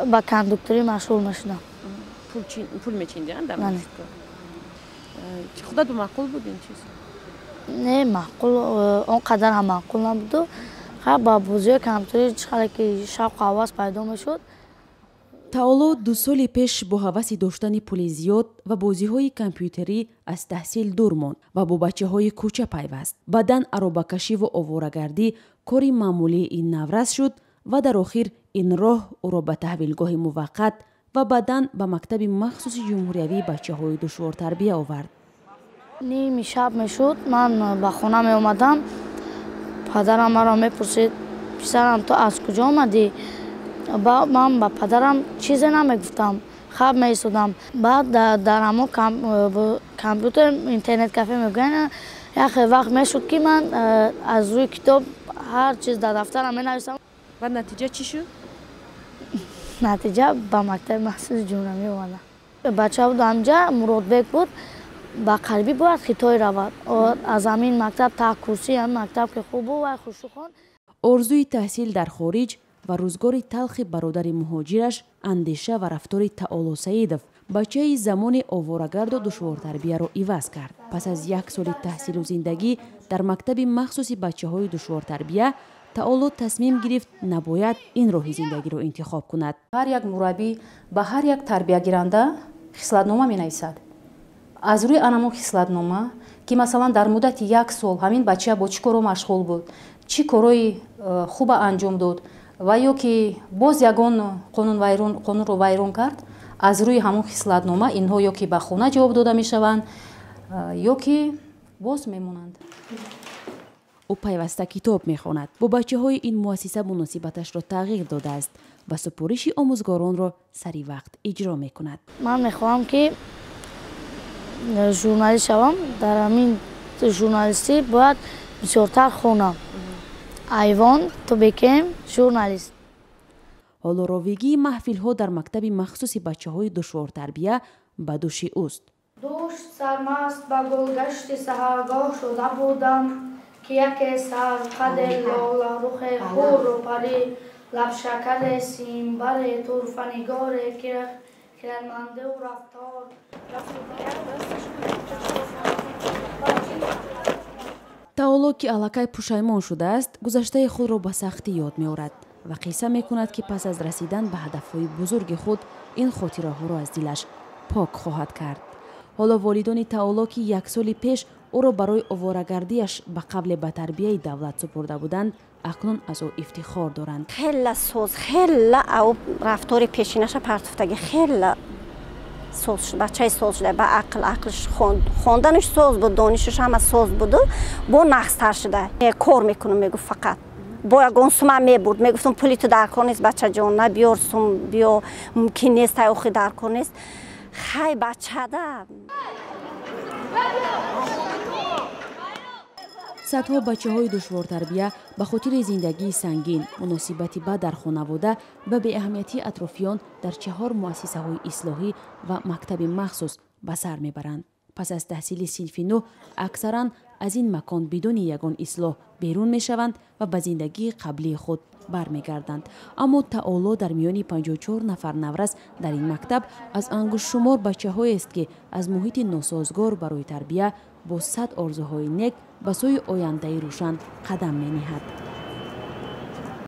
Ба кондукторӣ машғул мешудам. Пул мечиндиан дар маршрутка? Худат ба маъқул буд ин чиз? Не, маъқул он қадар ҳам маъқул набуду. Ба бозиҳои компютерӣ чӣ қадар ки шавқу ҳавас пайдо мешуд. Таоло 2 соли пеш бо ҳаваси доштани пули зиёд ва бозиҳои компютерӣ аз таҳсил дур монд ва бо бачаҳои кӯча пайваст. Баъдан аробакашиву оворагардӣ кори маъмулии ин наврас шуд ва дар охир ин роҳ ӯро ба таҳвилгоҳи муваққат ва баъдан ба мактаби махсуси ҷумҳуриявии бачаҳои душвортарбия овард. Ними шаб мешуд, ман ба хона меомадам. Падарам маро мепурсид: писарам, ту аз куҷо омадӣ? Ман ба падарам чизе намегуфтам, хаб меистодам. Баъд дар ҳамон компютер интернет кафе мегӯянд, як вақт мешуд, ки ман аз рӯи китоб ҳар чиз дар дафтарам менависам. Баъд натиҷа чӣ шуд? Натиҷа ба мактаби махсуси ҷумҳуриявӣ омадам. Бача буд ҳамҷа, Муродбек буд, ба қарибӣ бояд Хитой равад. Аз ҳамин мактаб та курсии ҳамин мактаб ки хуб буд, вай хушрӯ хонд. Орзуи таҳсил дар хориҷ ва рӯзгори талхи бародари муҳоҷираш, андеша ва рафтори Таоло Саидов бачаи замони оворагарду душвортарбияро иваз кард. Пас аз 1 соли таҳсилу зиндагӣ дар мактаби махсуси бачаҳои душвортарбия, Таоло тасмим гирифт набояд ин роҳи зиндагиро интихоб кунад. Ҳар як мураббӣ ба ҳар як тарбиягиранда хислатнома менависад. Аз рӯи анамон хислатнома, ки масалан дар муддати 1 сол ҳамин бача бо чӣ коро машғул буд, чӣ корои хуба анҷом дод ва ё ки боз ягон қонунро вайрон кард, аз рӯи ҳамон хислатнома инҳо ё ки ба хона ҷавоб дода мешаванд, ё ки боз мемонанд. Ӯ пайваста китоб мехонад. Бо бачаҳои ин муассиса муносибаташро тағйир додааст ва супориши омӯзгоронро сари вақт иҷро мекунад. Ман мехоҳам, ки журналист шавам. Дар ҳамин журналистӣ бояд бисёртар хонам. Айвон то бекем журналист. Ҳоло ровигии маҳфилҳо дар мактаби махсуси бачаҳои душвортарбия ба души ӯст. Дӯш сармаст ба гулгашти саҳаргоҳ шуда будам, ки яке сарқаде лоларухе хурру парӣ, лабшакаре симбаре турфанигоре кирадмандеу рафтор. Таоло, ки аллакай пушаймон шудааст, гузаштаи худро ба сахтӣ ёд меорад ва қисса мекунад, ки пас аз расидан ба ҳадафҳои бузурги худ ин хотираҳоро аз дилаш пок хоҳад кард. Ҳоло волидони Таоло, ки 1 соли пеш ӯро барои оворагардиаш ба қавле ба тарбияи давлат супурда буданд, акнун аз ӯ ифтихор доранд. Хеле соз, хеле рафтори пешинаша партуфтагӣ, хеле соз шуд, бачаи соз шуда, ба ақл, ақлш хонданаш соз буд, донишаш ҳама соз буду, бо нақстар шуда. Кор мекунам, мегуфт, фақат. Бо ягон сума мебурд, мегуфтам, пули ту дар кор нест, бачаҷон, на биёр сум, биё, мумкин нест, ай охи дар кор нест. Хай бачада. Садҳо бачаҳои душвортарбия ба хотири зиндагии сангин, муносибати бад дар хонавода ва беаҳамиятии атрофиён дар 4 муассисаҳои ислоҳӣ ва мактаби махсус ба сар мебаранд. Пас аз таҳсили синфи 9 аксаран аз ин макон бидуни ягон ислоҳ берун мешаванд ва ба зиндагии қаблии худ бармегарданд. Аммо Таоло дар миёни 54 нафар наврас дар ин мактаб аз ангуштшумор бачаҳоест, ки аз муҳити носозгор барои тарбия бо 100 орзуҳои нек ба сӯи ояндаи рӯшан қадам мениҳад.